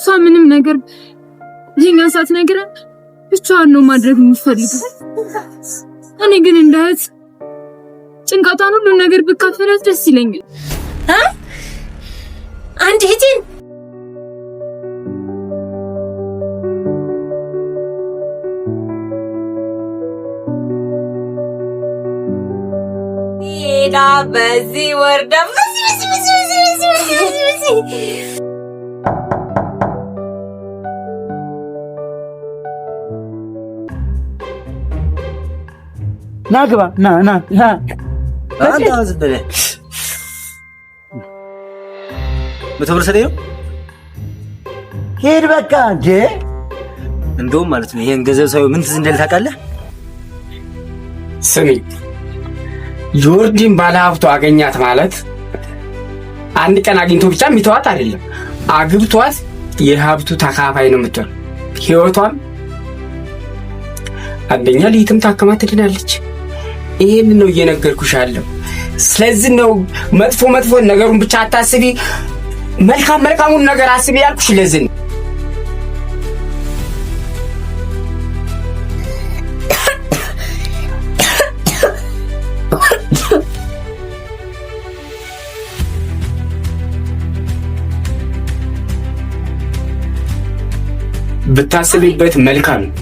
እሷ ምንም ነገር ለኛ ሳትነግረን ብቻዋን ነው ማድረግ የምትፈልገው። እኔ ግን እንደ እህት ጭንቀቷን ሁሉን ነገር ብካፈላት ደስ ይለኛል። አንድ እህቴን ሄዳ በዚህ ወርዳ በዚህ በዚህ በዚህ በዚህ በዚህ በዚህ። ና ግባ፣ ና ና ና። አንተ ዝም ብለህ 100 ብር ሰጠኝ ነው። ሂድ በቃ እንዴ። እንደውም ማለት ነው ይሄን ገንዘብ ሳይሆን ምን ትዝ እንዳለ ታውቃለህ? ስሚ፣ ጆርዲን ባለሀብቱ አገኛት ማለት አንድ ቀን አግኝቶ ብቻ የሚተዋት አይደለም። አግብቷት የሀብቱ ተካፋይ ነው የምትሆን። ህይወቷም አንደኛ ልይትም ታከማ ትድናለች። ይሄን ነው እየነገርኩሽ ያለው። ስለዚህ ነው መጥፎ መጥፎ ነገሩን ብቻ አታስቢ፣ መልካም መልካሙን ነገር አስቢ ያልኩሽ ለዚህ ነው። ብታስቢበት መልካም ነው።